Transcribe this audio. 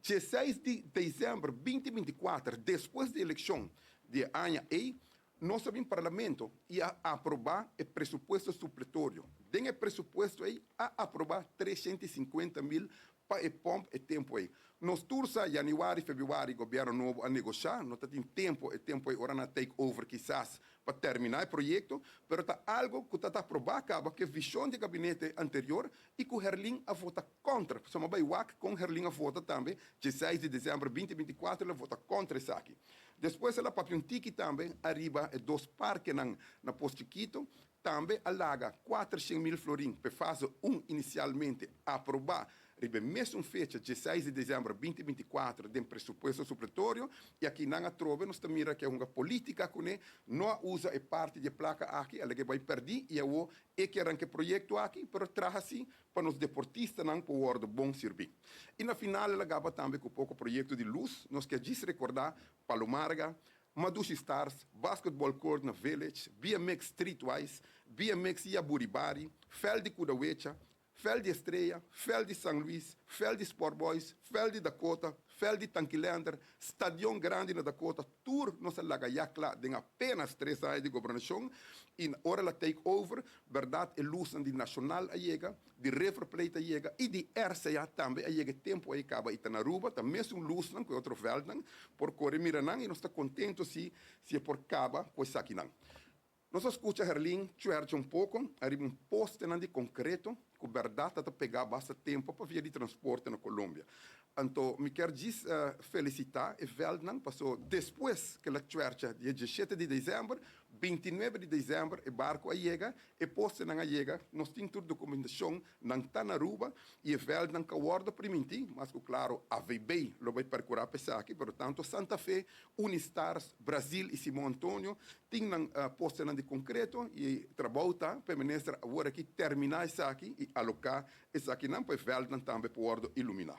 16 di desèmber 2024, despues di elekshon di e aña ei, nos a bin Parlamento i a aprobá e presupuesto supletorio. Den e presupuesto ei a aprobá 350 mil pa e pòmp e tempu ei. Nos tur sa, yanüari, febrüari, gobièrnu nobo a negoshá, no tin tempu e tempu ei ora nan take over kisas pa terminá e proyekto, pero ta algu ku ta aprobá kaba ku vishon di gabinete anterior i ku Herlin a vota kontra. So bai wak kon Herlin a vota tambe, 16 di desèmber 2024, el a vota kontra esaki. Despues el a papia un tiki tambe ariba e dos parkenan na Pos Chiquito, tambe a laga 400 mil florin pa fase 1 inisialmente aprobá riba mesun fecha, 16 di desèmber 2024, den presupuesto supletorio, i aki nan atrobe nos mira ku un polítika kuné, no a usa e parti di plaka aki, el a bai pèrdí i awor e ke ranka e proyekto aki, pero traha asina pa nos deportistanan por wòrdu bon sirbí. I na final el a gaba tambe ku poko proyekto di lus, nos ke rekordá Palomarga, Madushi Stars, Basketball Court na Village, BMX Streetwise, BMX Iaburibari, Veld di Kudawecha, Veld di Estrella, Veld di San Luis, Veld di Sport Boys, Veld di Dakota, Veld di Tankilander, Stadion Grandi na Dakota, tur nos a laga ya kla den apenas 3 aña di gobernashon i ora el a take over, berdat, e lus di Nacional a yega, di River Plate a yega i di RCA tambe a yega tempu ei kaba i ta na Aruba, ta mesun lus ku otro veldnan, por kore mira nan i nos ta kontentu si si por kaba ku esakinan. Nos a skucha Herlin chuercha un poko, ariba un poste di konkreto, ku berdat ta pega basta tempu pa via di transporte na Colombia. Anto, mi ke felisitá e veldnan, pasó despues ku el a chuercha dia 17 di desèmber, 29 di desèmber, e barku a yega, e postenan a yega, nos tin tur dokumentashon, nan ta na Aruba, i e veldnan ku a wòrdu primintí, mas ku klaro, AVB lo bai perkurá pa esaki, pero tantu Santa Fe, Unistars, Brasil i Simon Antonio, tin nan postenan di konkreto i trabou ta pa minister awor aki terminá esaki i aloká esakinan pa e veldnan tambe por iluminá.